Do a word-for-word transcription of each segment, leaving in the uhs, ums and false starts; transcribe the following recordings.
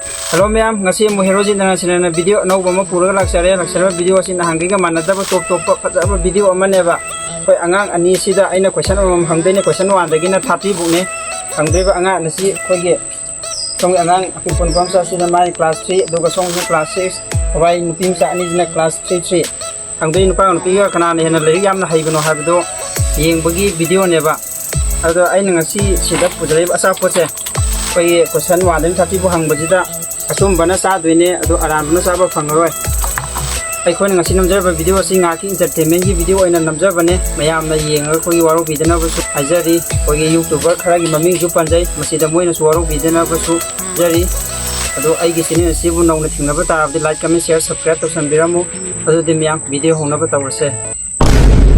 Hello ꯃꯌꯥꯝ, ꯉꯁꯤ ꯑꯃꯨꯛ Heroes International ꯅ video ꯑꯅꯧꯕ ꯑꯃ ꯄꯨꯔꯒ ꯂꯥꯛꯆꯔꯦ꯫ ꯂꯥꯛꯆꯔꯤꯕ video ꯑꯁꯤ ꯅꯍꯥꯟꯈꯩꯒ ꯃꯥꯟꯅꯗꯕ top ꯇꯣꯞꯄ ꯐꯖꯕ video ꯑꯃꯅꯦꯕ꯫ ꯑꯩꯈꯣꯏ ꯑꯉꯥꯡ ꯑꯅꯤꯁꯤꯗ ꯑꯩꯅ question ꯑꯃꯃꯝ ꯍꯪꯗꯣꯏꯅꯦ, question one ꯗꯒꯤꯅ thirty ꯕꯨꯛꯅꯦ꯫ ꯍꯪꯗꯣꯏꯕ ꯑꯉꯥꯡ ꯑꯅꯤꯁꯤ ꯑꯩꯈꯣꯏꯒꯤ ꯁꯣꯝꯒꯤ ꯑꯉꯥꯡ ꯑꯄꯤꯛꯄ ꯅꯨꯄꯥ ꯃꯆꯥꯁꯤꯅ ꯃꯥꯒꯤ class three, ꯑꯗꯨꯒ ꯁꯣꯝꯒꯤ class six, ꯃꯕꯥꯏ ꯅꯨꯄꯤ ꯃꯆꯥ ꯑꯅꯤꯁꯤꯅ class three three꯫ ꯍꯪꯗꯣꯏ ꯅꯨꯄꯥꯒ ꯅꯨꯄꯤꯒ ꯀꯅꯥꯅ ꯍꯦꯟꯅ ꯂꯥꯏꯔꯤꯛ ꯌꯥꯝꯅ ꯍꯩꯕꯅꯣ ꯍꯥꯏꯕꯗꯣ ꯌꯦꯡꯕꯒꯤ video ꯅꯦꯕ꯫ ꯑꯗꯣ ꯑꯩꯅ ꯉꯁꯤ ꯁꯤꯗ ꯄꯨꯖꯔꯛꯏꯕ ꯑꯆꯥꯄꯣꯠꯁꯦ ꯑꯩꯈꯣꯏꯒꯤ question one ꯗꯒꯤ thirty ꯕꯨꯛ ꯍꯪꯕꯁꯤꯗ ꯑꯆꯨꯝꯕꯅ ꯆꯥꯗꯣꯏꯅꯦ, ꯑꯗꯣ ꯑꯔꯥꯟꯕꯅ ꯆꯥꯕ ꯐꯪꯉꯔꯣꯏ꯫ ꯑꯩꯈꯣꯏꯅ ꯉꯁꯤ ꯅꯝꯖꯔꯤꯕ video ꯑꯁꯤ ꯉꯥꯏꯍꯥꯛꯀꯤ entertainment ꯒꯤ video ꯑꯣꯏꯅ ꯅꯝꯖꯕꯅꯦ꯫ ꯃꯌꯥꯝꯅ ꯌꯦꯡꯉꯒ ꯑꯩꯈꯣꯏꯒꯤ ꯋꯥꯔꯧꯕꯤꯗꯅꯕꯁꯨ ꯍꯥꯏꯖꯔꯤ꯫ ꯑꯩꯈꯣꯏꯒꯤ YouTuber ꯈꯔꯒꯤ ꯃꯃꯤꯡꯁꯨ ꯄꯟꯖꯩ, ꯃꯁꯤꯗ ꯃꯣꯏꯅꯁꯨ ꯋꯥꯔꯧꯕꯤꯗꯅꯕꯁꯨ ꯍꯥꯏꯖꯔꯤ꯫ ꯑꯗꯣ ꯑꯩꯒꯤ channel ꯑꯁꯤꯕꯨ ꯅꯧꯅ ꯊꯦꯡꯅꯕ ꯇꯥꯔꯕꯗꯤ like, comment, share, subscribe ꯇꯧꯁꯟꯕꯤꯔꯝꯃꯨ꯫ ꯑꯗꯨꯗꯤ ꯃꯌꯥꯝ video ꯍꯧꯅꯕ ꯇꯧꯔꯁꯦ꯫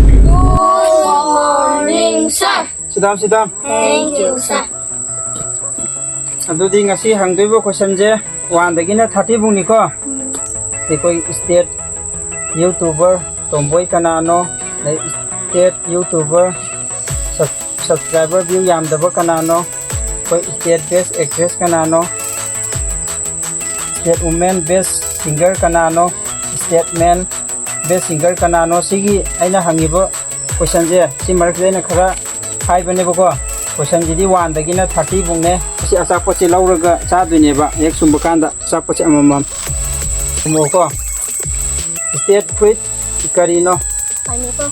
Good morning, sir. Sit down, sit down. Thank you, sir. ꯑꯗꯨꯗꯤ ꯉꯁꯤ ꯍꯪꯗꯣꯏꯕ question ꯁꯦ one ꯗꯒꯤꯅ thirty ꯕꯨꯛꯅꯤꯀꯣ꯫ ꯑꯩꯈꯣꯏ state YouTuber ꯇꯣꯝꯕꯣꯏ ꯀꯅꯥꯅꯣ? ꯑꯗꯩ state YouTuber sub- subscriber view ꯌꯥꯝꯗꯕ ꯀꯅꯥꯅꯣ? ꯑꯩꯈꯣꯏ state best actress ꯀꯅꯥꯅꯣ? State woman best singer ꯀꯅꯥꯅꯣ? State man best singer ꯀꯅꯥꯅꯣ? ꯁꯤꯒꯤ ꯑꯩꯅ ꯍꯪꯉꯤꯕ question ꯁꯦ, ꯁꯤ ꯃꯔꯛꯁꯤꯗ ꯑꯩꯅ ꯈꯔ ꯍꯥꯏꯕꯅꯦꯕꯀꯣ꯫ Question ꯁꯤꯗꯤ one ꯗꯒꯤꯅ thirty ꯕꯨꯛꯅꯦ꯫ ꯁꯤ ꯑꯆꯥꯄꯣꯠꯁꯦ ꯂꯧꯔꯒ ꯆꯥꯗꯣꯏꯅꯦꯕ ꯍꯦꯛ ꯁꯨꯝꯕ ꯀꯥꯟꯗ꯫ ꯑꯆꯥꯄꯣꯠꯁꯦ ꯑꯃꯃꯝ ꯈꯨꯝꯃꯣꯀꯣ꯫ State fruit ꯀꯔꯤꯅꯣ? Pineapple.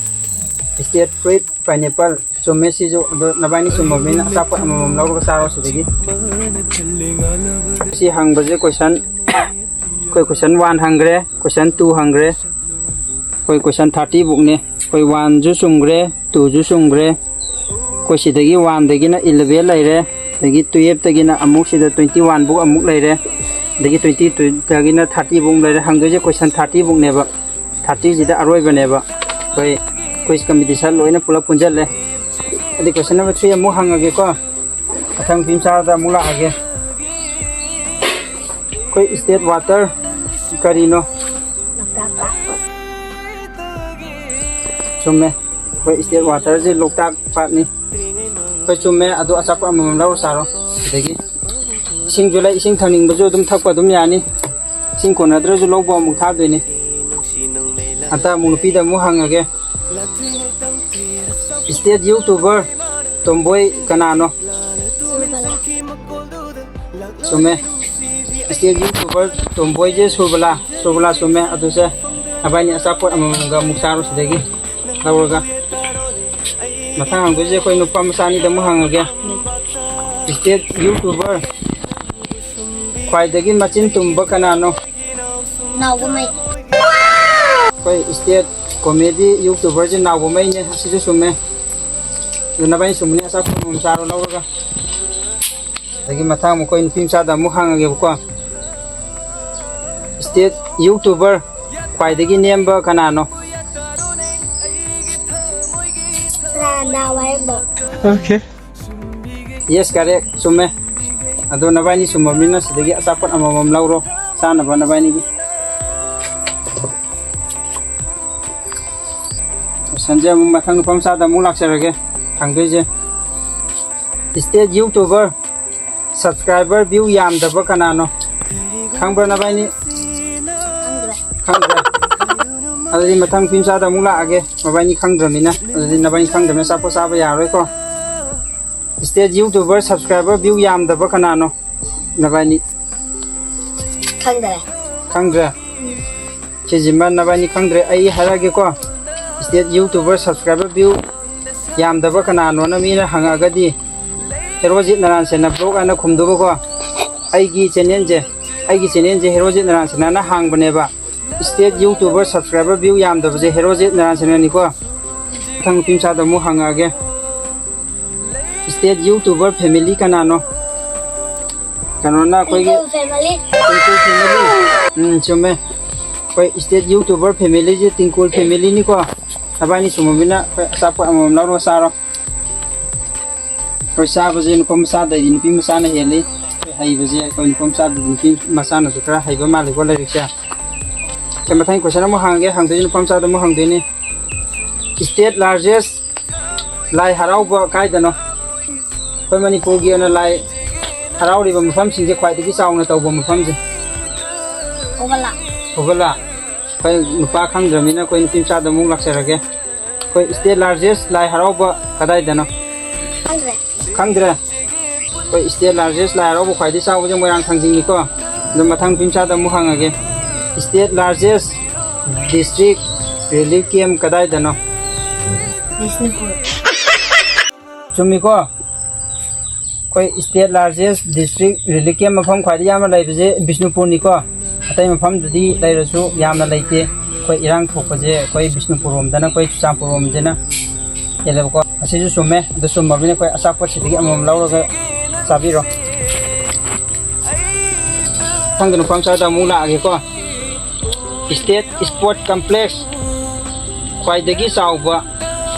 State fruit pineapple꯫ ꯆꯨꯝꯃꯦ ꯁꯤꯁꯨ꯫ ꯑꯗꯣ ꯅꯕꯥꯏꯅꯤ ꯆꯨꯝꯃꯕꯅꯤꯅ ꯑꯆꯥꯄꯣꯠ ꯑꯃꯃꯝ ꯂꯧꯔꯒ ꯆꯥꯔꯣ ꯁꯤꯗꯒꯤ꯫ ꯁꯤ ꯍꯪꯕꯁꯦ question, ꯑꯩꯈꯣꯏ question one ꯍꯪꯈ꯭ꯔꯦ, question two ꯍꯪꯈ꯭ꯔꯦ, ꯑꯩꯈꯣꯏ question thirty ꯕꯨꯛꯅꯦ꯫ ꯑꯩꯈꯣꯏ one ꯁꯨ ꯆꯨꯝꯈ꯭ꯔꯦ, two ꯁꯨ ꯆꯨꯝꯈ꯭ꯔꯦ꯫ ꯑꯩꯈꯣꯏ ꯁꯤꯗꯒꯤ one ꯗꯒꯤꯅ eleven ꯂꯩꯔꯦ, ꯑꯗꯒꯤ twelve ꯇꯒꯤꯅ ꯑꯃꯨꯛ ꯁꯤꯗ twenty one ꯕꯨꯛ ꯑꯃꯨꯛ ꯂꯩꯔꯦ, ꯑꯗꯒꯤ twenty two ꯗꯒꯤꯅ thirty ꯕꯨꯛ ꯂꯩꯔꯦ꯫ ꯍꯪꯗꯣꯏꯁꯦ question thirty ꯕꯨꯛꯅꯦꯕ꯫ Thirty ꯁꯤꯗ ꯑꯔꯣꯏꯕꯅꯦꯕ꯫ ꯑꯩꯈꯣꯏ quiz competition ꯂꯣꯏꯅ ꯄꯨꯂꯞ ꯄꯨꯟꯁꯤꯜꯂꯦ꯫ ꯑꯗꯩ question number three ꯑꯃꯨꯛ ꯍꯪꯉꯒꯦꯀꯣ꯫ ꯃꯊꯪ ꯅꯨꯄꯤ ꯃꯆꯥꯗ ꯑꯃꯨꯛ ꯂꯥꯛꯑꯒꯦ꯫ ꯑꯩꯈꯣꯏ state water ꯀꯔꯤꯅꯣ? ꯆꯨꯝꯃꯦ꯫ ꯑꯩꯈꯣꯏ state water ꯁꯦ ꯂꯣꯛꯇꯥꯛ ꯄꯥꯠꯅꯤ꯫ ꯑꯩꯈꯣꯏ ꯆꯨꯝꯃꯦ꯫ ꯑꯗꯣ ꯑꯆꯥꯄꯣꯠ ꯑꯃꯃꯝ ꯂꯧꯔ ꯆꯥꯔꯣ ꯁꯤꯗꯒꯤ꯫ ꯏꯁꯤꯡꯁꯨ ꯂꯩ, ꯏꯁꯤꯡ ꯊꯛꯅꯤꯡꯕꯁꯨ ꯑꯗꯨꯝ ꯊꯛꯄ ꯑꯗꯨꯝ ꯌꯥꯅꯤ꯫ ꯏꯁꯤꯡ ꯀꯣꯟꯅꯗ꯭ꯔꯁꯨ ꯂꯧꯕ ꯑꯃꯨꯛ ꯊꯥꯗꯣꯏꯅꯤ꯫ ꯑꯇ ꯑꯃꯨꯛ ꯅꯨꯄꯤꯗ ꯑꯃꯨꯛ ꯍꯪꯉꯒꯦ꯫ State YouTuber ꯇꯣꯝꯕꯣꯏ ꯀꯅꯥꯅꯣ? ꯆꯨꯝꯃꯦ꯫ State YouTuber ꯇꯣꯝꯕꯣꯏꯁꯦ ꯁꯨꯔꯕꯂꯥ, ꯁꯨꯔꯕꯂꯥ ꯆꯨꯝꯃꯦ꯫ ꯑꯗꯨꯁꯦ ꯅꯕꯥꯏꯅꯤ ꯑꯆꯥꯄꯣꯠ ꯑꯃꯃꯝꯒ ꯑꯃꯨꯛ ꯆꯥꯔꯣ ꯁꯤꯗꯒꯤ ꯂꯧꯔꯒ꯫ ꯃꯊꯪ ꯍꯪꯗꯣꯏꯁꯦ ꯑꯩꯈꯣꯏ ꯅꯨꯄꯥ ꯃꯆꯥ ꯑꯅꯤꯗ ꯑꯃꯨꯛ ꯍꯪꯉꯒꯦ꯫ State YouTuber ꯈ꯭ꯋꯥꯏꯗꯒꯤ ꯃꯆꯤꯟ ꯇꯨꯝꯕ ꯀꯅꯥꯅꯣ? ꯅꯥꯎꯕꯃꯩ꯫ ꯑꯩꯈꯣꯏ state comedy YouTuberꯁꯦ ꯅꯥꯎꯕꯃꯩꯅꯦ, ꯑꯁꯤꯁꯨ ꯆꯨꯝꯃꯦ꯫ ꯑꯗꯨ ꯅꯕꯥꯏꯅꯤ ꯆꯨꯝꯕꯅꯤ, ꯑꯆꯥꯄꯣꯠ ꯑꯃꯃꯝ ꯆꯥꯔꯣ ꯂꯧꯔꯒ꯫ ꯑꯗꯒꯤ ꯃꯊꯪ ꯑꯃꯨꯛ ꯑꯩꯈꯣꯏ ꯅꯨꯄꯤ ꯃꯆꯥꯗ ꯑꯃꯨꯛ ꯍꯪꯉꯒꯦꯕꯀꯣ꯫ State YouTuber ꯈ꯭ꯋꯥꯏꯗꯒꯤ ꯅꯦꯝꯕ ꯀꯅꯥꯅꯣ? ꯁꯗꯥꯅꯟꯗ ꯋꯥꯍꯦꯡꯕꯝ꯫ Okay꯫ Yes, correct, ꯆꯨꯝꯃꯦ꯫ ꯑꯗꯣ ꯅꯕꯥꯏꯅꯤ ꯆꯨꯝꯃꯕꯅꯤꯅ ꯁꯤꯗꯒꯤ ꯑꯆꯥꯄꯣꯠ ꯑꯃꯃꯝ ꯂꯧꯔꯣ, ꯆꯥꯅꯕ ꯅꯕꯥꯏꯅꯤꯒꯤ꯫ Questionꯁꯦ ꯑꯃꯨꯛ ꯃꯊꯪ ꯅꯨꯄꯥ ꯃꯆꯥꯗ ꯑꯃꯨꯛ ꯂꯥꯛꯆꯔꯒꯦ꯫ ꯍꯪꯗꯣꯏꯁꯦ, state YouTuber subscriber view ꯌꯥꯝꯗꯕ ꯀꯅꯥꯅꯣ? ꯈꯪꯕ꯭ꯔꯥ ꯅꯕꯥꯏꯅꯤ? ꯈꯪꯗ꯭ꯔꯦ꯫ ꯈꯪꯗ꯭ꯔꯦ꯫ ꯑꯗꯨꯗꯤ ꯃꯊꯪ ꯅꯨꯄꯤ ꯃꯆꯥꯗ ꯑꯃꯨꯛ ꯂꯥꯛꯑꯒꯦ, ꯃꯕꯥꯏꯅꯤ ꯈꯪꯗ꯭ꯔꯃꯤꯅ꯫ ꯑꯗꯨꯗꯤ ꯅꯕꯥꯏꯅꯤ ꯈꯪꯗ꯭ꯔꯃꯤꯅ ꯑꯆꯥꯄꯣꯠ ꯆꯥꯕ ꯌꯥꯔꯔꯣꯏꯀꯣ꯫ State YouTuber subscriber view ꯌꯥꯝꯗꯕ ꯀꯅꯥꯅꯣ? ꯅꯕꯥꯏꯅꯤ꯫ ꯈꯪꯗ꯭ꯔꯦ꯫ ꯈꯪꯗ꯭ꯔꯦ? ꯁꯤꯁꯤꯃ ꯅꯕꯥꯏꯅꯤ ꯈꯪꯗ꯭ꯔꯦ, ꯑꯩ ꯍꯥꯏꯔꯛꯑꯒꯦꯀꯣ꯫ State YouTuber subscriber view ꯌꯥꯝꯗꯕ ꯀꯅꯥꯅꯣꯅ ꯃꯤꯅ ꯍꯪꯉꯛꯑꯒꯗꯤ, ꯍꯦꯔꯣꯖꯤꯠ ꯅꯔꯥꯟ ꯁꯦꯟꯅ vlog ꯍꯥꯏꯅ ꯈꯨꯝꯗꯧꯕꯀꯣ꯫ ꯑꯩꯒꯤ channelꯁꯦ, ꯑꯩꯒꯤ channelꯁꯦ Herojit ꯅꯔꯥꯟ ꯁꯦꯟꯅꯅ ꯍꯥꯡꯕꯅꯦꯕ꯫ State YouTuber subscriber view ꯌꯥꯝꯗꯕꯁꯦ Herojit ꯅꯔꯥꯟ ꯁꯦꯟꯅꯅꯤꯀꯣ꯫ ꯃꯊꯪ ꯅꯨꯄꯤ ꯃꯆꯥꯗ ꯑꯃꯨꯛ ꯍꯪꯉꯛꯑꯒꯦ꯫ State YouTuber family ꯀꯅꯥꯅꯣ? ꯀꯩꯅꯣꯅ ꯑꯩꯈꯣꯏꯒꯤ ꯇꯤꯡꯀꯨ family꯫ ꯇꯤꯡꯀꯨ family꯫ ꯎꯝ, ꯆꯨꯝꯃꯦ꯫ ꯑꯩꯈꯣꯏ state YouTuber familyꯁꯦ ꯇꯤꯡꯀꯨ familyꯅꯤꯀꯣ꯫ ꯅꯕꯥꯏꯅꯤ ꯆꯨꯝꯃꯃꯤꯅ ꯑꯩꯈꯣꯏ ꯑꯆꯥꯄꯣꯠ ꯑꯃꯃꯝ ꯂꯧꯔꯣ ꯆꯥꯔꯣ꯫ ꯑꯩꯈꯣꯏ ꯆꯥꯕꯁꯦ ꯅꯨꯄꯥ ꯃꯆꯥꯗꯩꯗꯤ ꯅꯨꯄꯤ ꯃꯆꯥꯅ ꯍꯦꯜꯂꯤ꯫ ꯑꯩꯈꯣꯏ ꯍꯩꯕꯁꯦ ꯑꯩꯈꯣꯏ ꯅꯨꯄꯥ ꯃꯆꯥꯗꯩꯗꯤ ꯅꯨꯄꯤ ꯃꯆꯥꯅꯁꯨ ꯈꯔ ꯍꯩꯕ ꯃꯥꯜꯂꯤꯀꯣ ꯂꯥꯏꯔꯤꯛꯁꯦ꯫ ꯑꯩꯈꯣꯏ ꯃꯊꯪꯒꯤ question ꯑꯃꯨꯛ ꯍꯪꯉꯒꯦ, ꯍꯪꯗꯣꯏꯁꯦ ꯅꯨꯄꯥ ꯃꯆꯥꯗ ꯑꯃꯨꯛ ꯍꯪꯗꯣꯏꯅꯤ꯫ State largest ꯂꯥꯏ ꯍꯔꯥꯎꯕ ꯀꯥꯏꯗꯅꯣ? ꯑꯩꯈꯣꯏ ꯃꯅꯤꯄꯨꯔꯒꯤ ꯑꯣꯏꯅ ꯂꯥꯏ ꯍꯔꯥꯎꯔꯤꯕ ꯃꯐꯝꯁꯤꯡꯁꯦ ꯈ꯭ꯋꯥꯏꯗꯒꯤ ꯆꯥꯎꯅ ꯇꯧꯕ ꯃꯐꯝꯁꯦ? ꯍꯧꯒꯠꯂ꯫ ꯍꯧꯒꯠꯂ꯫ ꯑꯩꯈꯣꯏ ꯅꯨꯄꯥ ꯈꯪꯗ꯭ꯔꯕꯅꯤꯅ ꯑꯩꯈꯣꯏ ꯅꯨꯄꯤ ꯃꯆꯥꯗ ꯑꯃꯨꯛ ꯂꯥꯛꯆꯔꯒꯦ꯫ ꯑꯩꯈꯣꯏ state largest ꯂꯥꯏ ꯍꯔꯥꯎꯕ ꯀꯗꯥꯏꯗꯅꯣ? ꯈꯪꯗ꯭ꯔꯦ꯫ ꯈꯪꯗ꯭ꯔꯦ? ꯑꯩꯈꯣꯏ state largest ꯂꯥꯏ ꯍꯔꯥꯎꯕ ꯈ꯭ꯋꯥꯏꯗꯒꯤ ꯆꯥꯎꯕꯁꯦ ꯃꯣꯏꯔꯥꯡ ꯊꯥꯡꯖꯤꯡꯅꯤꯀꯣ꯫ ꯑꯗꯣ ꯃꯊꯪ ꯅꯨꯄꯤ ꯃꯆꯥꯗ ꯑꯃꯨꯛ ꯍꯪꯉꯒꯦ꯫ State largest district relief camp ꯀꯗꯥꯏꯗꯅꯣ? ꯕꯤꯁꯅꯨꯄꯨꯔ꯫ ꯆꯨꯝꯃꯤꯀꯣ? ꯑꯩꯈꯣꯏ state largest district relief camp ꯃꯐꯝ ꯈ꯭ꯋꯥꯏꯗꯒꯤ ꯌꯥꯝꯅ ꯂꯩꯕꯁꯦ ꯕꯤꯁꯅꯨꯄꯨꯔꯅꯤꯀꯣ꯫ ꯑꯇꯩ ꯃꯐꯝꯗꯗꯤ ꯂꯩꯔꯁꯨ ꯌꯥꯝꯅ ꯂꯩꯇꯦ꯫ ꯑꯩꯈꯣꯏ ꯏꯔꯥꯡ ꯊꯣꯛꯄꯁꯦ ꯑꯩꯈꯣꯏ ꯕꯤꯁꯅꯨꯄꯨꯔ ꯔꯣꯝꯗꯅ, ꯑꯩꯈꯣꯏ ꯆꯨꯔꯆꯥꯟꯄꯨꯔ ꯔꯣꯝꯁꯤꯅ ꯍꯦꯜꯂꯦꯕꯀꯣ꯫ ꯑꯁꯤꯁꯨ ꯆꯨꯝꯃꯦ꯫ ꯑꯗꯨ ꯆꯨꯝꯃꯕꯅꯤꯅ ꯑꯩꯈꯣꯏ ꯑꯆꯥꯄꯣꯠꯁꯤꯗꯒꯤ ꯑꯃꯃꯝ ꯂꯧꯔꯒ ꯆꯥꯕꯤꯔꯣ꯫ ꯃꯊꯪꯗ ꯅꯨꯄꯥ ꯃꯆꯥꯗ ꯑꯃꯨꯛ ꯂꯥꯛꯑꯒꯦꯀꯣ꯫ State Sport Complex ꯈ꯭ꯋꯥꯏꯗꯒꯤ ꯆꯥꯎꯕ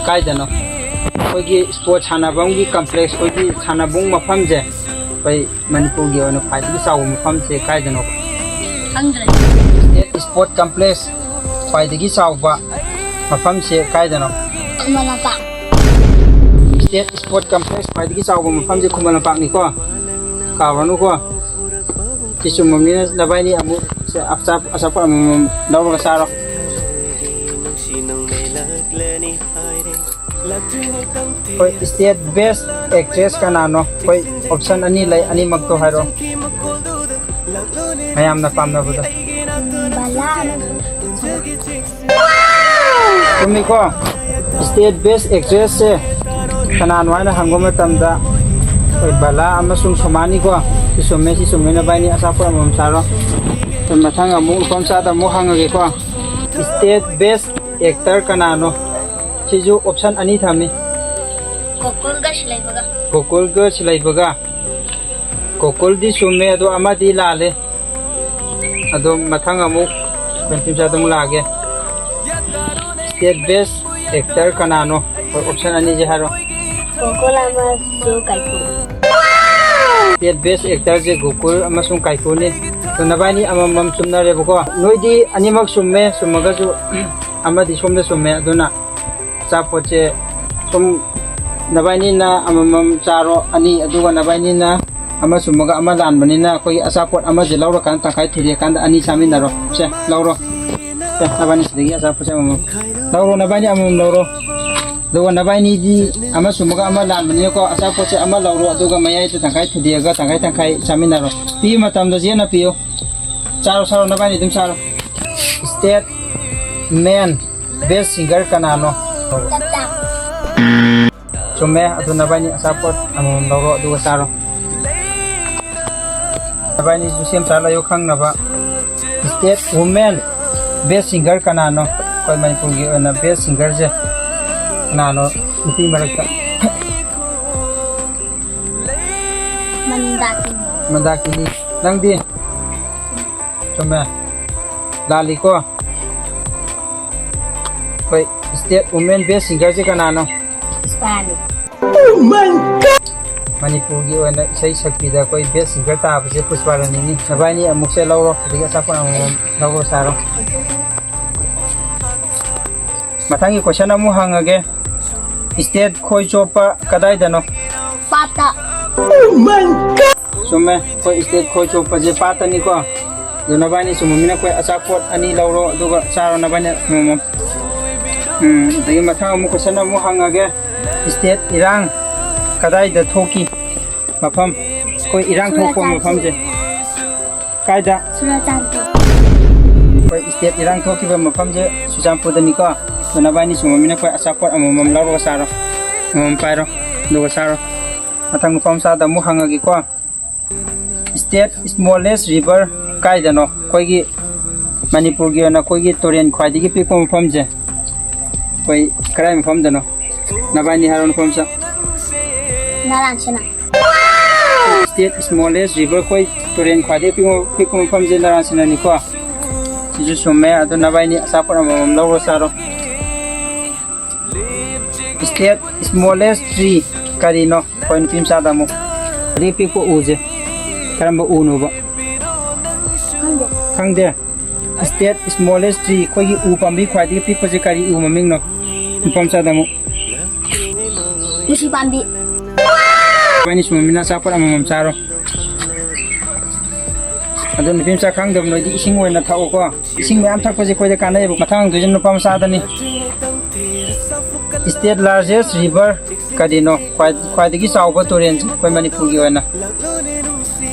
ꯀꯥꯏꯗꯅꯣ? ꯑꯩꯈꯣꯏꯒꯤ sport ꯁꯥꯟꯅꯐꯝꯒꯤ complex, ꯑꯩꯈꯣꯏꯒꯤ ꯁꯥꯟꯅꯕꯨꯡ ꯃꯐꯝꯁꯦ, ꯑꯩꯈꯣꯏ ꯃꯅꯤꯄꯨꯔꯒꯤ ꯑꯣꯏꯅ ꯈ꯭ꯋꯥꯏꯗꯒꯤ ꯆꯥꯎꯕ ꯃꯐꯝꯁꯦ ꯀꯥꯏꯗꯅꯣ? ꯈꯪꯗ꯭ꯔꯦ꯫ State Sport Complex ꯈ꯭ꯋꯥꯏꯗꯒꯤ ꯆꯥꯎꯕ ꯃꯐꯝꯁꯦ ꯀꯥꯏꯗꯅꯣ? Khuman Lampak. State Sport Complex ꯈ꯭ꯋꯥꯏꯗꯒꯤ ꯆꯥꯎꯕ ꯃꯐꯝꯁꯦ ꯈꯨꯃꯟ ꯂꯝꯄꯥꯛꯅꯤꯀꯣ, ꯀꯥꯎꯔꯅꯨꯀꯣ꯫ ꯁꯤ ꯆꯨꯝꯃꯕꯅꯤꯅ ꯅꯕꯥꯏꯅꯤ ꯑꯃꯨꯛ ꯑꯆꯥ-, ꯑꯆꯥꯄꯣꯠ ꯑꯃꯃꯝ ꯂꯧꯔꯒ ꯆꯥꯔꯣ꯫ ꯍꯣꯏ, state best actress ꯀꯅꯥꯅꯣ? ꯑꯩꯈꯣꯏ option ꯑꯅꯤ ꯂꯩ, ꯑꯅꯤꯃꯛꯇꯣ ꯍꯥꯏꯔꯣ꯫ ꯃꯌꯥꯝꯅ ꯄꯥꯝꯅꯕꯗꯣ꯫ ꯎꯝ, ꯕꯂꯥ ꯑꯃꯁꯨꯡ ꯆꯨꯝꯃꯤꯀꯣ? State best actress ꯁꯦ ꯀꯅꯥꯅꯣ ꯍꯥꯏꯅ ꯍꯪꯕ ꯃꯇꯝꯗ ꯑꯩꯈꯣꯏ ꯕꯂꯥ ꯑꯃꯁꯨꯡ ꯁꯣꯃꯥꯅꯤꯀꯣ꯫ ꯁꯤ ꯆꯨꯝꯃꯦ, ꯁꯤ ꯆꯨꯝꯃꯦ꯫ ꯅꯕꯥꯏꯅꯤ ꯑꯆꯥꯄꯣꯠ ꯑꯃꯃꯝ ꯆꯥꯔꯣ꯫ ꯑꯩꯈꯣꯏ ꯃꯊꯪ ꯑꯃꯨꯛ ꯅꯨꯄꯥ ꯃꯆꯥꯗ ꯑꯃꯨꯛ ꯍꯪꯉꯒꯦꯀꯣ꯫ State best actor ꯀꯅꯥꯅꯣ? ꯁꯤꯁꯨ option ꯑꯅꯤ ꯊꯝꯃꯤ꯫ ꯒꯣꯀꯨꯜꯒ ꯁꯤꯂꯩꯕꯒ꯫ ꯒꯣꯀꯨꯜꯒ ꯁꯤꯂꯩꯕꯒ꯫ ꯒꯣꯀꯨꯜꯗꯤ ꯆꯨꯝꯃꯦ, ꯑꯗꯣ ꯑꯃꯗꯤ ꯂꯥꯜꯂꯦ꯫ ꯑꯗꯣ ꯃꯊꯪ ꯑꯃꯨꯛ ꯑꯩꯈꯣꯏ ꯅꯨꯄꯤ ꯃꯆꯥꯗ ꯑꯃꯨꯛ ꯂꯥꯛꯑꯒꯦ꯫ State best actor ꯀꯅꯥꯅꯣ? ꯍꯣꯏ, option ꯑꯅꯤꯁꯦ ꯍꯥꯏꯔꯣ꯫ ꯒꯣꯀꯨꯜ ꯑꯃꯁꯨꯡ ꯀꯥꯏꯀꯨ꯫ State best actor ꯁꯦ ꯒꯣꯀꯨꯜ ꯑꯃꯁꯨꯡ ꯀꯥꯏꯀꯨꯅꯤ꯫ ꯑꯗꯣ ꯅꯕꯥꯏꯅꯤ ꯑꯃꯃꯝ ꯆꯨꯝꯅꯔꯦꯕꯀꯣ꯫ ꯅꯣꯏꯗꯤ ꯑꯅꯤꯃꯛ ꯆꯨꯝꯃꯦ, ꯆꯨꯝꯃꯒꯁꯨ ꯑꯃꯗꯤ ꯁꯣꯝꯗ ꯆꯨꯝꯃꯦ꯫ ꯑꯗꯨꯅ ꯑꯆꯥꯄꯣꯠꯁꯦ ꯁꯨꯝ ꯅꯕꯥꯏꯅꯤꯅ ꯑꯃꯃꯝ ꯆꯥꯔꯣ, ꯑꯅꯤ, ꯑꯗꯨꯒ ꯅꯕꯥꯏꯅꯤꯅ ꯑꯃ ꯆꯨꯝꯃꯒ ꯑꯃ ꯂꯥꯟꯕꯅꯤꯅ ꯑꯩꯈꯣꯏꯒꯤ ꯑꯆꯥꯄꯣꯠ ꯑꯃꯁꯦ ꯂꯧꯔꯀꯥꯟꯗ ꯇꯪꯈꯥꯏ ꯊꯤꯔꯦꯀꯥꯟꯗ ꯑꯅꯤ ꯆꯥꯃꯤꯟꯅꯔꯣ꯫ ꯁꯦ, ꯂꯧꯔꯣ꯫ ꯁꯦ, ꯅꯕꯥꯅꯤ ꯁꯤꯗꯒꯤ ꯑꯆꯥꯄꯣꯠꯁꯦ ꯑꯃꯃꯝ ꯂꯧꯔꯣ, ꯅꯕꯥꯅꯤ ꯑꯃꯃꯝ ꯂꯧꯔꯣ꯫ ꯑꯗꯨꯒ ꯅꯕꯥꯅꯤꯗꯤ ꯑꯃ ꯆꯨꯝꯃꯒ ꯑꯃ ꯂꯥꯟꯕꯅꯤꯅꯀꯣ, ꯑꯆꯥꯄꯣꯠꯁꯦ ꯑꯃ ꯂꯧꯔꯣ, ꯑꯗꯨꯒ ꯃꯌꯥꯏꯗ ꯇꯪꯈꯥꯏ ꯊꯨꯗꯦꯛꯑꯒ ꯇꯪꯈꯥꯏ ꯇꯪꯈꯥꯏ ꯆꯥꯃꯤꯟꯅꯔꯣ꯫ ꯄꯤꯕ ꯃꯇꯝꯗ ꯆꯦꯟꯅ ꯄꯤꯌꯨ꯫ ꯆꯥꯔꯣ, ꯆꯥꯔꯣ, ꯅꯕꯥꯅꯤ ꯑꯗꯨꯝ ꯆꯥꯔꯣ꯫ State man best singer ꯀꯅꯥꯅꯣ? ꯆꯨꯝꯃꯦ, ꯑꯗꯨ ꯅꯕꯥꯅꯤ ꯑꯆꯥꯄꯣꯠ ꯑꯃꯃꯝ ꯂꯧꯔꯣ, ꯑꯗꯨꯒ ꯆꯥꯔꯣ꯫ ꯅꯕꯥꯅꯤꯁꯨ ꯁꯦꯝ ꯁꯥ ꯂꯩꯌꯨ ꯈꯪꯅꯕ꯫ State woman best singer ꯀꯅꯥꯅꯣ? ꯑꯩꯈꯣꯏ ꯃꯅꯤꯄꯨꯔꯒꯤ ꯑꯣꯏꯅ best singerꯁꯦ ꯀꯅꯥꯅꯣ ꯅꯨꯄꯤ ꯃꯔꯛꯇ? ꯃꯟꯗꯥꯀꯤꯅꯤ꯫ ꯃꯟꯗꯥꯀꯤꯅꯤ꯫ ꯅꯪꯗꯤ? ꯆꯨꯝꯃꯦ꯫ ꯂꯥꯜꯂꯤꯀꯣ? ꯑꯩꯈꯣꯏ state woman best singerꯁꯦ ꯀꯅꯥꯅꯣ? ꯄꯨꯁꯄꯥꯅꯤ꯫ ꯃꯅꯤꯄꯨꯔꯒꯤ ꯑꯣꯏꯅ ꯏꯁꯩ ꯁꯛꯄꯤꯗ ꯑꯩꯈꯣꯏ best singer ꯇꯥꯕꯁꯦ ꯄꯨꯁꯄꯥꯔꯥꯅꯤꯅꯤ꯫ ꯅꯕꯥꯅꯤ ꯑꯃꯨꯛꯁꯦ ꯂꯧꯔꯣ, ꯑꯗꯒꯤ ꯑꯆꯥꯄꯣꯠ ꯑꯃꯃꯝ ꯂꯧꯔꯣ ꯆꯥꯔꯣ꯫ ꯃꯊꯪꯒꯤ question ꯑꯃꯨꯛ ꯍꯪꯉꯒꯦ꯫ State ꯈꯣꯏ ꯆꯣꯞꯄ ꯀꯗꯥꯏꯗꯅꯣ? ꯄꯥꯠꯇ꯫ ꯆꯨꯝꯃꯦ, ꯑꯩꯈꯣꯏ state ꯈꯣꯏ ꯆꯣꯞꯄꯁꯦ ꯄꯥꯠꯇꯅꯤꯀꯣ꯫ ꯑꯗꯨ ꯅꯕꯥꯅꯤ ꯆꯨꯝꯃꯃꯤꯅ ꯑꯩꯈꯣꯏ ꯑꯆꯥꯄꯣꯠ ꯑꯅꯤ ꯂꯧꯔꯣ, ꯑꯗꯨꯒ ꯆꯥꯔꯣ ꯅꯕꯥꯅꯤ ꯑꯃꯃꯝ꯫ ꯎꯝ, ꯑꯗꯒꯤ ꯃꯊꯪ ꯑꯃꯨꯛ question ꯑꯃꯨꯛ ꯍꯪꯉꯒꯦ꯫ State ꯏꯔꯥꯡ ꯀꯗꯥꯏꯗ ꯊꯣꯛꯈꯤ? ꯃꯐꯝ, ꯑꯩꯈꯣꯏ ꯏꯔꯥꯡ ꯊꯣꯛꯄ ꯆꯨꯔꯥꯆꯥꯟꯄꯨꯔ꯫ ꯃꯐꯝꯁꯦ ꯀꯥꯏꯗ? ꯆꯨꯔꯥꯆꯥꯟꯄꯨꯔ꯫ ꯑꯩꯈꯣꯏ state ꯏꯔꯥꯡ ꯊꯣꯛꯈꯤꯕ ꯃꯐꯝꯁꯦ ꯆꯨꯔꯆꯥꯟꯄꯨꯔꯗꯅꯤꯀꯣ꯫ ꯑꯗꯨ ꯅꯕꯥꯅꯤ ꯆꯨꯝꯃꯃꯤꯅ ꯑꯩꯈꯣꯏ ꯑꯆꯥꯄꯣꯠ ꯑꯃꯃꯝ ꯂꯧꯔꯒ ꯆꯥꯔꯣ꯫ ꯑꯃꯃꯝ ꯄꯥꯏꯔꯣ, ꯑꯗꯨꯒ ꯆꯥꯔꯣ꯫ ꯃꯊꯪ ꯅꯨꯄꯥ ꯃꯆꯥꯗ ꯑꯃꯨꯛ ꯍꯪꯉꯒꯦꯀꯣ꯫ State smallest river ꯀꯥꯏꯗꯅꯣ? ꯑꯩꯈꯣꯏꯒꯤ ꯃꯅꯤꯄꯨꯔꯒꯤ ꯑꯣꯏꯅ ꯑꯩꯈꯣꯏꯒꯤ ꯇꯨꯔꯦꯟ ꯈ꯭ꯋꯥꯏꯗꯒꯤ ꯄꯤꯛꯄ ꯃꯐꯝꯁꯦ ꯑꯩꯈꯣꯏ ꯀꯗꯥꯏ ꯃꯐꯝꯗꯅꯣ? ꯅꯕꯥꯅꯤ ꯍꯥꯏꯔꯣ, ꯅꯨꯄꯥ ꯃꯆꯥ꯫ ꯅꯥꯔꯥꯟ ꯁꯦꯅꯥ꯫ State smallest river, ꯑꯩꯈꯣꯏ ꯇꯨꯔꯦꯟ ꯈ꯭ꯋꯥꯏꯗꯒꯤ ꯄꯤꯛꯄ, ꯄꯤꯛꯄ ꯃꯐꯝꯁꯦ ꯅꯥꯔꯥꯟ ꯁꯦꯅꯥꯅꯤꯀꯣ꯫ ꯁꯤꯁꯨ ꯆꯨꯝꯃꯦ꯫ ꯑꯗꯨ ꯅꯕꯥꯅꯤ ꯑꯆꯥꯄꯣꯠ ꯑꯃꯃꯝ ꯂꯧꯔꯣ ꯆꯥꯔꯣ꯫ State smallest tree ꯀꯔꯤꯅꯣ? ꯑꯩꯈꯣꯏ ꯅꯨꯄꯤ ꯃꯆꯥꯗ ꯑꯃꯨꯛ꯫ ꯈ꯭ꯋꯥꯏꯗꯒꯤ ꯄꯤꯛꯄ ꯎꯁꯦ ꯀꯔꯝꯕ ꯎꯅꯣꯕ? ꯈꯪꯗꯦ꯫ ꯈꯪꯗꯦ? State smallest tree, ꯑꯩꯈꯣꯏꯒꯤ ꯎ ꯄꯥꯝꯕꯤ ꯈ꯭ꯋꯥꯏꯗꯒꯤ ꯄꯤꯛꯄꯁꯦ ꯀꯔꯤ ꯎ ꯃꯃꯤꯡꯅꯣ? ꯅꯨꯄꯥ ꯃꯆꯥꯗ ꯑꯃꯨꯛ꯫ ꯇꯨꯜꯁꯤ ꯄꯥꯝꯕꯤ꯫ ꯅꯕꯥꯅꯤ ꯁꯨꯝꯕꯅꯤꯅ ꯑꯆꯥꯄꯣꯠ ꯑꯃꯃꯝ ꯆꯥꯔꯣ꯫ ꯑꯗꯣ ꯅꯨꯄꯤ ꯃꯆꯥ ꯈꯪꯗꯕ ꯅꯣꯏꯗꯤ ꯏꯁꯤꯡ ꯑꯣꯏꯅ ꯊꯛꯎꯀꯣ꯫ ꯏꯁꯤꯡ ꯃꯌꯥꯝ ꯊꯛꯄꯁꯦ ꯑꯩꯈꯣꯏꯗ ꯀꯥꯟꯅꯩꯌꯦꯕ꯫ ꯃꯊꯪ ꯍꯪꯗꯣꯏꯁꯦ ꯅꯨꯄꯥ ꯃꯆꯥꯗꯅꯤ꯫ State largest river ꯀꯔꯤꯅꯣ? ꯈ꯭ꯋꯥꯏ-, ꯈ꯭ꯋꯥꯏꯗꯒꯤ ꯆꯥꯎꯕ ꯇꯨꯔꯦꯟꯁꯦ ꯑꯩꯈꯣꯏ ꯃꯅꯤꯄꯨꯔꯒꯤ ꯑꯣꯏꯅ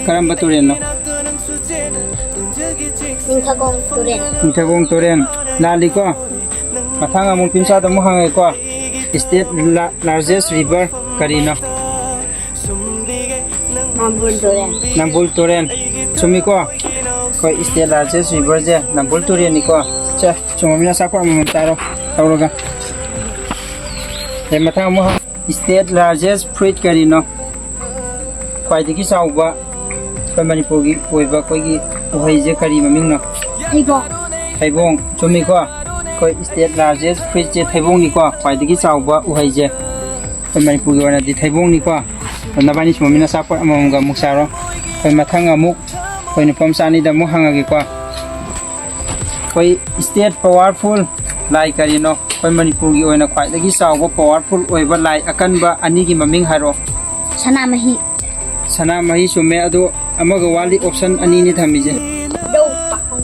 ꯀꯔꯝꯕ ꯇꯨꯔꯦꯟꯅꯣ? ꯅꯤꯡꯊꯧꯈꯣꯡ ꯇꯨꯔꯦꯟ꯫ ꯅꯤꯡꯊꯧꯈꯣꯡ ꯇꯨꯔꯦꯟ꯫ ꯂꯥꯜꯂꯤꯀꯣ? ꯃꯊꯪ ꯑꯃꯨꯛ ꯅꯨꯄꯤ ꯃꯆꯥꯗ ꯑꯃꯨꯛ ꯍꯪꯉꯒꯦꯀꯣ꯫ State la-, largest river ꯀꯔꯤꯅꯣ? ꯅꯝꯕꯨꯜ ꯇꯨꯔꯦꯟ꯫ ꯅꯝꯕꯨꯜ ꯇꯨꯔꯦꯟ꯫ ꯆꯨꯝꯃꯤꯀꯣ? ꯑꯩꯈꯣꯏ state largest riverꯁꯦ ꯅꯝꯕꯨꯜ ꯇꯨꯔꯦꯟꯅꯤꯀꯣ꯫ ꯁꯦ, ꯆꯨꯝꯃꯃꯤꯅ ꯑꯆꯥꯄꯣꯠ ꯑꯃꯃꯝ ꯆꯥꯔꯣ꯫ ꯂꯧꯔꯒ꯫ ꯑꯦ, ꯃꯊꯪ ꯑꯃꯨꯛ ꯍꯪ-, state largest fruit ꯀꯔꯤꯅꯣ? ꯈ꯭ꯋꯥꯏꯗꯒꯤ ꯆꯥꯎꯕ ꯑꯩꯈꯣꯏ ꯃꯅꯤꯄꯨꯔꯒꯤ ꯑꯣꯏꯕ ꯑꯩꯈꯣꯏꯒꯤ ꯎꯍꯩꯁꯦ ꯀꯔꯤ ꯃꯃꯤꯡꯅꯣ? ꯊꯩꯕꯣꯡ꯫ ꯊꯩꯕꯣꯡ꯫ ꯆꯨꯝꯃꯤꯀꯣ? ꯑꯩꯈꯣꯏ state largest fruitꯁꯦ ꯊꯩꯕꯣꯡꯅꯤꯀꯣ, ꯈ꯭ꯋꯥꯏꯗꯒꯤ ꯆꯥꯎꯕ ꯎꯍꯩꯁꯦ꯫ ꯑꯩꯈꯣꯏ ꯃꯅꯤꯄꯨꯔꯒꯤ ꯑꯣꯏꯅꯗꯤ ꯊꯩꯕꯣꯡꯅꯤꯀꯣ꯫ ꯅꯕꯥꯅꯤ ꯁꯨꯝꯕꯅꯤꯅ ꯑꯆꯥꯄꯣꯠ ꯑꯃꯃꯝꯒ ꯑꯃꯨꯛ ꯆꯥꯔꯣ꯫ ꯑꯩꯈꯣꯏ ꯃꯊꯪ ꯑꯃꯨꯛ ꯑꯩꯈꯣꯏ ꯅꯨꯄꯥ ꯃꯆꯥ ꯑꯅꯤꯗ ꯑꯃꯨꯛ ꯍꯪꯉꯒꯦꯀꯣ꯫ ꯑꯩꯈꯣꯏ state powerful ꯂꯥꯏ ꯀꯔꯤꯅꯣ? ꯑꯩꯈꯣꯏ ꯃꯅꯤꯄꯨꯔꯒꯤ ꯑꯣꯏꯅ ꯈ꯭ꯋꯥꯏꯗꯒꯤ ꯆꯥꯎꯕ powerful ꯑꯣꯏꯕ ꯂꯥꯏ ꯑꯀꯟꯕ ꯑꯅꯤꯒꯤ ꯃꯃꯤꯡ ꯍꯥꯏꯔꯣ꯫ ꯁꯅꯥꯃꯍꯤ꯫ ꯁꯅꯥꯃꯍꯤ ꯆꯨꯝꯃꯦ, ꯑꯗꯣ ꯑꯃꯒ ꯋꯥꯠꯂꯤ, option ꯑꯅꯤꯅꯤ ꯊꯝꯃꯤꯁꯦ꯫ ꯙꯧ ꯄꯥꯈꯪ꯫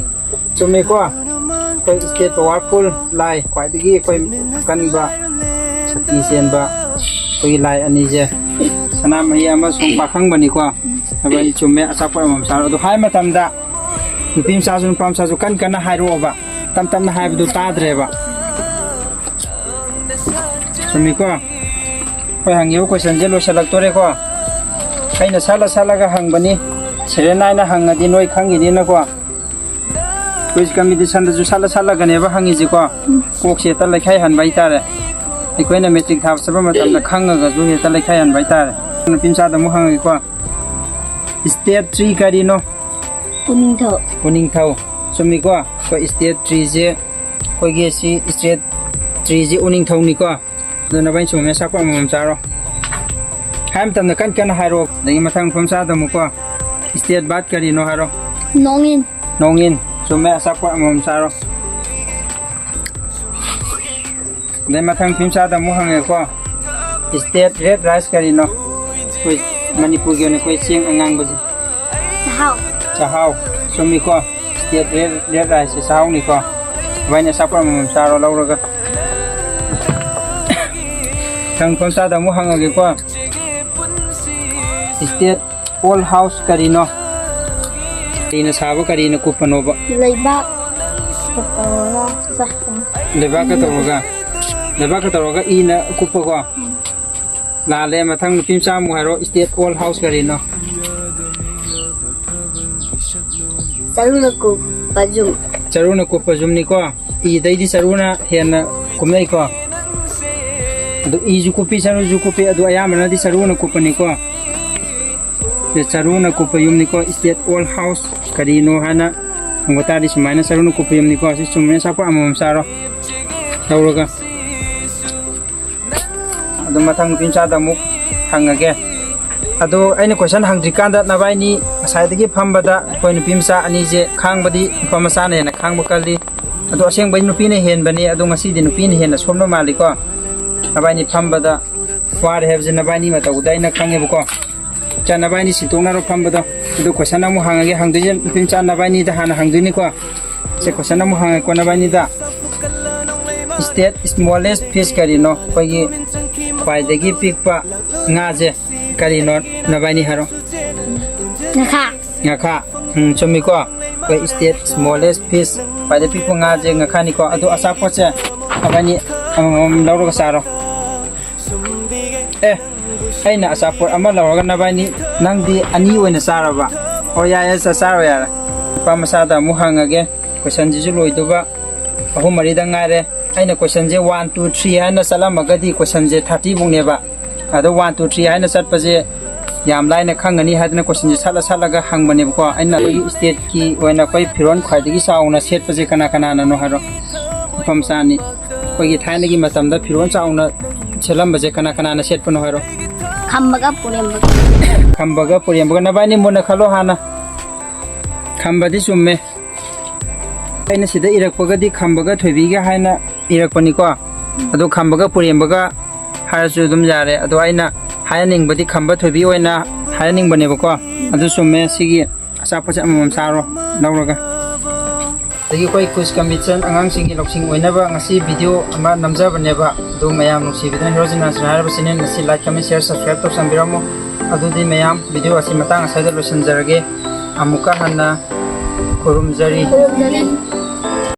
ꯆꯨꯝꯃꯤꯀꯣ? ꯑꯩꯈꯣꯏ state powerful ꯂꯥꯏ, ꯈ꯭ꯋꯥꯏꯗꯒꯤ ꯑꯩꯈꯣꯏ ꯑꯀꯟꯕ, ꯁꯛꯇꯤ ꯆꯦꯟꯕ ꯑꯩꯈꯣꯏꯒꯤ ꯂꯥꯏ ꯑꯅꯤꯁꯦ, ꯁꯅꯥꯃꯍꯤ ꯑꯃꯁꯨꯡ ꯄꯥꯈꯪꯕꯅꯤꯀꯣ꯫ ꯑꯗꯣ ꯑꯩ ꯆꯨꯝꯃꯦ, ꯑꯆꯥꯄꯣꯠ ꯑꯃꯃꯝ ꯆꯥꯔꯣ꯫ ꯑꯗꯣ ꯍꯥꯏ ꯃꯇꯝꯗ ꯅꯨꯄꯤ ꯃꯆꯥꯁꯨ ꯅꯨꯄꯥ ꯃꯆꯥꯁꯨ ꯀꯟ ꯀꯟꯅ ꯍꯥꯏꯔꯛꯑꯣꯕ, ꯇꯞ ꯇꯞꯅ ꯍꯥꯏꯕꯗꯨ ꯇꯥꯗ꯭ꯔꯦꯕ꯫ ꯆꯨꯝꯃꯤꯀꯣ? ꯑꯩꯈꯣꯏ ꯍꯪꯉꯤꯕ questionꯁꯦ ꯂꯣꯏꯁꯤꯜꯂꯛꯇꯣꯔꯦꯀꯣ꯫ ꯑꯩꯅ ꯁꯠꯂ ꯁꯠꯂꯒ ꯍꯪꯕꯅꯤ, serial ꯅꯥꯏꯅ ꯍꯪꯉꯗꯤ ꯅꯣꯏ ꯈꯪꯈꯤꯅꯤꯅꯀꯣ꯫ Quiz competitionꯗꯁꯨ ꯁꯠꯂ ꯁꯠꯂꯒꯅꯦꯕ ꯍꯪꯉꯤꯁꯤꯀꯣ꯫ ꯀꯣꯛꯁꯦ ꯍꯦꯛꯇ ꯂꯩꯈꯥꯏ ꯍꯟꯕ ꯍꯥꯏꯇꯥꯔꯦ꯫ ꯑꯩꯈꯣꯏꯅ matric ꯊꯥꯕ ꯆꯠꯄ ꯃꯇꯝꯗ ꯈꯪꯉꯒꯁꯨ ꯍꯦꯛꯇ ꯂꯩꯈꯥꯏ ꯍꯟꯕ ꯍꯥꯏꯇꯥꯔꯦ꯫ ꯅꯨꯄꯤ ꯃꯆꯥꯗ ꯑꯃꯨꯛ ꯍꯪꯉꯒꯦꯀꯣ꯫ State tree ꯀꯔꯤꯅꯣ? ꯎꯅꯤꯡꯊꯧ꯫ ꯎꯅꯤꯡꯊꯧ꯫ ꯆꯨꯝꯃꯤꯀꯣ? ꯑꯩꯈꯣꯏ state treeꯁꯦ, ꯑꯩꯈꯣꯏꯒꯤ ꯁꯤ state treeꯁꯦ ꯎꯅꯤꯡꯊꯧꯅꯤꯀꯣ꯫ ꯑꯗꯨ ꯅꯕꯥꯅꯤ ꯆꯨꯝꯃꯦ, ꯑꯆꯥꯄꯣꯠ ꯑꯃꯃꯝ ꯆꯥꯔꯣ꯫ ꯍꯥꯏ ꯃꯇꯝꯗ ꯀꯟ ꯀꯟꯅ ꯍꯥꯏꯔꯣ꯫ ꯑꯗꯒꯤ ꯃꯊꯪ ꯃꯐꯝ ꯆꯥꯗ ꯑꯃꯨꯛꯀꯣ꯫ State bird ꯀꯔꯤꯅꯣ ꯍꯥꯏꯔꯣ꯫ ꯅꯣꯡꯏꯟ꯫ ꯅꯣꯡꯏꯟ꯫ ꯆꯨꯝꯃꯦ, ꯑꯆꯥꯄꯣꯠ ꯑꯃꯃꯝ ꯆꯥꯔꯣ꯫ ꯑꯗꯩ ꯃꯊꯪ ꯐꯤꯝꯆꯥꯗ ꯑꯃꯨꯛ ꯍꯪꯉꯦꯀꯣ꯫ State red rice ꯀꯔꯤꯅꯣ? ꯑꯩꯈꯣꯏ ꯃꯅꯤꯄꯨꯔꯒꯤ ꯑꯣꯏꯅ ꯑꯩꯈꯣꯏ ꯆꯦꯡ ꯑꯉꯥꯡꯕꯁꯦ꯫ ꯆꯥꯛꯍꯥꯎ꯫ ꯆꯥꯛꯍꯥꯎ꯫ ꯆꯨꯝꯃꯤꯀꯣ? ꯁ꯭ꯇꯦꯠ ꯔꯦꯠ, ꯔꯦꯠ ꯔꯥꯏꯁꯁꯦ ꯆꯥꯛꯍꯥꯎꯅꯤꯀꯣ꯫ ꯑꯗꯨꯃꯥꯏꯅ ꯑꯆꯥꯄꯣꯠ ꯑꯃꯃꯝ ꯆꯥꯔꯣ ꯂꯧꯔꯒ꯫ ꯊꯪ ꯄꯝꯆꯥꯗ ꯑꯃꯨꯛ ꯍꯪꯉꯒꯦꯀꯣ꯫ ꯁ꯭ꯇꯦꯠ ꯑꯣꯜ ꯍꯥꯎꯁ ꯀꯔꯤꯅꯣ? ꯀꯔꯤꯅ ꯁꯥꯕ, ꯀꯔꯤꯅ ꯀꯨꯞꯄꯅꯣꯕ? ꯂꯩꯕꯥꯛ ꯇꯧꯔꯒ ꯆꯥꯛ꯫ ꯂꯩꯕꯥꯛꯀ ꯇꯧꯔꯒ? ꯂꯩꯕꯥꯛꯀ ꯇꯧꯔꯒ ꯏꯅ ꯀꯨꯞꯄꯀꯣ? ꯎꯝ꯫ ꯂꯥꯜꯂꯦ꯫ ꯃꯊꯪ ꯅꯨꯄꯤ ꯃꯆꯥ ꯑꯃꯨꯛ ꯍꯥꯏꯔꯣ, ꯁ꯭ꯇꯦꯠ ꯑꯣꯜ ꯍꯥꯎꯁ ꯀꯔꯤꯅꯣ? ꯆꯔꯨꯅ ꯀꯨꯞꯄ ꯌꯨꯝ꯫ ꯆꯔꯨꯅ ꯀꯨꯞꯄ ꯌꯨꯝꯅꯤꯀꯣ꯫ ꯏꯗꯩꯗꯤ ꯆꯔꯨꯅ ꯍꯦꯟꯅ ꯀꯨꯞꯅꯩꯀꯣ꯫ ꯑꯗꯨ ꯏꯁꯨ ꯀꯨꯞꯄꯤ, ꯆꯔꯨꯁꯨ ꯀꯨꯞꯄꯤ, ꯑꯗꯨ ꯑꯌꯥꯝꯕꯅꯗꯤ ꯆꯔꯨꯅ ꯀꯨꯞꯄꯅꯤꯀꯣ꯫ ꯁꯦ ꯆꯔꯨꯅ ꯀꯨꯞꯄ ꯌꯨꯝꯅꯤꯀꯣ, ꯁ꯭ꯇꯦꯠ ꯑꯣꯜ ꯍꯥꯎꯁ ꯀꯔꯤꯅꯣ ꯍꯥꯏꯅ ꯍꯪꯕ ꯇꯥꯔꯗꯤ ꯁꯨꯃꯥꯏꯅ ꯆꯔꯨꯅ ꯀꯨꯞꯄ ꯌꯨꯝꯅꯤꯀꯣ꯫ ꯁꯤ ꯆꯨꯝꯃꯦ, ꯑꯆꯥꯄꯣꯠ ꯑꯃꯃꯝ ꯆꯥꯔꯣ ꯂꯧꯔꯒ꯫ ꯑꯗꯨ ꯃꯊꯪ ꯅꯨꯄꯤ ꯃꯆꯥꯗ ꯑꯃꯨꯛ ꯍꯪꯉꯒꯦ꯫ ꯑꯗꯣ ꯑꯩꯅ ꯀꯣꯏꯁꯟ ꯍꯪꯗ꯭ꯔꯤꯀꯥꯟꯗ ꯅꯕꯥꯏꯅꯤ ꯉꯁꯥꯏꯗꯒꯤ ꯐꯝꯕꯗ ꯑꯩꯈꯣꯏ ꯅꯨꯄꯤ ꯃꯆꯥ ꯑꯅꯤꯁꯦ ꯈꯥꯡꯕꯗꯤ ꯅꯨꯄꯥ ꯃꯆꯥꯅ ꯍꯦꯟꯅ ꯈꯥꯡꯕ ꯀꯜꯂꯤ꯫ ꯑꯗꯣ ꯑꯁꯦꯡꯕꯩ ꯅꯨꯄꯤꯅ ꯍꯦꯟꯕꯅꯤ, ꯑꯗꯣ ꯉꯁꯤꯗꯤ ꯅꯨꯄꯤꯅ ꯍꯦꯟꯅ ꯁꯣꯟꯕ ꯃꯥꯜꯂꯤꯀꯣ꯫ ꯅꯕꯥꯏꯅꯤ ꯐꯝꯕꯗ ꯋꯥꯔꯦ ꯍꯥꯏꯕꯁꯦ ꯅꯕꯥꯏꯅꯤ ꯃꯇꯧꯗ ꯑꯩꯅ ꯈꯪꯉꯦꯕꯀꯣ꯫ ꯆꯥ, ꯅꯕꯥꯏꯅꯤ ꯁꯤꯟꯇꯣꯛꯅꯔꯣ ꯐꯝꯕꯗꯣ꯫ ꯑꯗꯨ ꯀꯣꯏꯁꯟ ꯑꯃꯨꯛ ꯍꯪꯉꯒꯦ, ꯍꯪꯗꯣꯏꯁꯦ ꯅꯨꯄꯤ ꯃꯆꯥ ꯅꯕꯥꯏꯅꯤꯗ ꯍꯥꯟꯅ ꯍꯪꯗꯣꯏꯅꯤꯀꯣ꯫ ꯁꯦ ꯀꯣꯏꯁꯟ ꯑꯃꯨꯛ ꯍꯪꯉꯦꯀꯣ ꯅꯕꯥꯏꯅꯤꯗ꯫ ꯁ꯭ꯇꯦꯠ ꯁ꯭ꯃꯣꯂꯦꯁ ꯐꯤꯁ ꯀꯔꯤꯅꯣ? ꯑꯩꯈꯣꯏꯒꯤ ꯈ꯭ꯋꯥꯏꯗꯒꯤ ꯄꯤꯛꯄ ꯉꯥꯁꯦ ꯀꯔꯤꯅꯣ? ꯅꯕꯥꯏꯅꯤ ꯍꯥꯏꯔꯣ꯫ ꯉꯥꯈꯥ꯫ ꯉꯥꯈꯥ꯫ ꯎꯝ, ꯆꯨꯝꯃꯤꯀꯣ꯫ ꯑꯩꯈꯣꯏ ꯁ꯭ꯇꯦꯠ ꯁ꯭ꯃꯣꯂꯦꯁ ꯐꯤꯁ, ꯈ꯭ꯋꯥꯏꯗꯒꯤ ꯄꯤꯛꯄ ꯉꯥꯁꯦ ꯉꯥꯈꯥꯅꯤꯀꯣ꯫ ꯑꯗꯣ ꯑꯆꯥꯄꯣꯠꯁꯦ ꯅꯕꯥꯏꯅꯤ ꯑꯃꯃꯝ ꯂꯧꯔꯒ ꯆꯥꯔꯣ꯫ ꯑꯦ, ꯑꯩꯅ ꯑꯆꯥꯄꯣꯠ ꯑꯃ ꯂꯧꯔꯒ ꯅꯕꯥꯏꯅꯤ, ꯅꯪꯗꯤ ꯑꯅꯤ ꯑꯣꯏꯅ ꯆꯥꯔꯕ? ꯑꯣ, ꯌꯥꯔꯦ, ꯆꯥ-, ꯆꯥꯔꯣ ꯌꯥꯔꯦ꯫ ꯅꯨꯄꯥ ꯃꯆꯥꯗ ꯑꯃꯨꯛ ꯍꯪꯉꯒꯦ꯫ ꯀꯣꯏꯁꯟꯁꯤꯁꯨ ꯂꯣꯏꯗꯧꯕ ꯑꯍꯨꯝ ꯃꯔꯤꯗꯪ ꯉꯥꯏꯔꯦ꯫ ꯑꯩꯅ ꯀꯣꯏꯁꯟꯁꯦ ꯋꯥꯟ, ꯇꯨ, ꯊ꯭ꯔꯤ ꯍꯥꯏꯅ ꯆꯠꯂꯝꯃꯒꯗꯤ ꯀꯣꯏꯁꯟꯁꯦ ꯊꯥꯔꯇꯤ ꯃꯨꯛꯅꯦꯕ꯫ ꯑꯗꯣ ꯋꯥꯟ, ꯇꯨ, ꯊ꯭ꯔꯤ ꯍꯥꯏꯅ ꯆꯠꯄꯁꯦ ꯌꯥꯝ ꯂꯥꯏꯅ ꯈꯪꯒꯅꯤ ꯍꯥꯏꯗꯅ ꯀꯣꯏꯁꯟꯁꯦ ꯁꯠꯂ ꯁꯠꯂꯒ ꯍꯪꯕꯅꯦꯕꯀꯣ꯫ ꯑꯩꯅ ꯑꯩꯈꯣꯏꯒꯤ ꯁ꯭ꯇꯦꯠꯀꯤ ꯑꯣꯏꯅ ꯑꯩꯈꯣꯏ ꯐꯤꯔꯣꯜ ꯈ꯭ꯋꯥꯏꯗꯒꯤ ꯆꯥꯎꯅ ꯁꯦꯠꯄꯁꯦ ꯀꯅꯥ ꯀꯅꯥꯅꯅꯣ ꯍꯥꯏꯔꯣ? ꯅꯨꯄꯥ ꯃꯆꯥ ꯑꯅꯤ꯫ ꯑꯩꯈꯣꯏꯒꯤ ꯊꯥꯏꯅꯒꯤ ꯃꯇꯝꯗ ꯐꯤꯔꯣꯜ ꯆꯥꯎꯅ ꯁꯦꯠꯂꯝꯕꯁꯦ ꯀꯅꯥ ꯀꯅꯥꯅ ꯁꯦꯠꯄꯅꯣ ꯍꯥꯏꯔꯣ? ꯈꯝꯕꯒ ꯄꯨꯔꯦꯝꯕꯒ꯫ ꯈꯝꯕꯒ ꯄꯨꯔꯦꯝꯕꯒ꯫ ꯅꯕꯥꯏꯅꯤ ꯃꯨꯟꯅ ꯈꯜꯂꯣ ꯍꯥꯟꯅ꯫ ꯈꯝꯕꯗꯤ ꯆꯨꯝꯃꯦ꯫ ꯑꯩꯅ ꯁꯤꯗ ꯏꯔꯛꯄꯒꯗꯤ ꯈꯝꯕꯒ ꯊꯣꯏꯕꯤꯒ ꯍꯥꯏꯅ ꯏꯔꯛꯄꯅꯤꯀꯣ꯫ ꯑꯗꯣ ꯈꯝꯕꯒ ꯄꯨꯔꯦꯝꯕꯒ ꯍꯥꯏꯔꯁꯨ ꯑꯗꯨꯝ ꯌꯥꯔꯦ꯫ ꯑꯗꯣ ꯑꯩꯅ ꯍꯥꯏꯍꯟꯅꯤꯡꯕꯗꯤ ꯈꯝꯕ ꯊꯣꯏꯕꯤ ꯑꯣꯏꯅ ꯍꯥꯏꯍꯟꯅꯤꯡꯕꯅꯦꯕꯀꯣ꯫ ꯑꯗꯨ ꯆꯨꯝꯃꯦ, ꯁꯤꯒꯤ ꯑꯆꯥꯄꯣꯠꯁꯦ ꯑꯃꯃꯝ ꯆꯥꯔꯣ, ꯂꯧꯔꯒ꯫ ꯑꯗꯒꯤ ꯑꯩꯈꯣꯏ ꯀꯨꯁ ꯀꯃꯤꯁꯟ ꯑꯉꯥꯡꯁꯤꯡꯒꯤ ꯂꯧꯁꯤꯡ ꯑꯣꯏꯅꯕ ꯉꯁꯤ ꯚꯤꯗꯤꯑꯣ ꯑꯃ ꯅꯝꯖꯕꯅꯦꯕ꯫ ꯑꯗꯨ ꯃꯌꯥꯝ ꯅꯨꯡꯁꯤꯕꯤꯗꯨꯅ ꯍꯦꯔꯣ ꯖꯤꯅꯥꯁꯤꯅ ꯍꯥꯏꯔꯤꯕ ꯆꯦꯅꯦꯜ ꯑꯁꯤ ꯂꯥꯏꯛ, ꯀꯃꯦꯟ, ꯁꯤꯌꯔ, ꯁꯕꯁꯀ꯭ꯔꯥꯏꯕ ꯇꯧꯁꯟꯕꯤꯔꯝꯃꯨ꯫ ꯑꯗꯨꯗꯤ ꯃꯌꯥꯝ, ꯚꯤꯗꯤꯑꯣ ꯑꯁꯤ ꯃꯇꯥꯡ ꯑꯁ꯭ꯋꯥꯏꯗ ꯂꯣꯏꯁꯤꯟꯖꯔꯒꯦ꯫ ꯑꯃꯨꯛꯀ ꯍꯟꯅ ꯈꯨꯔꯨꯝꯖꯔꯤ꯫ ꯈꯨꯔꯨꯝꯖꯔꯤ꯫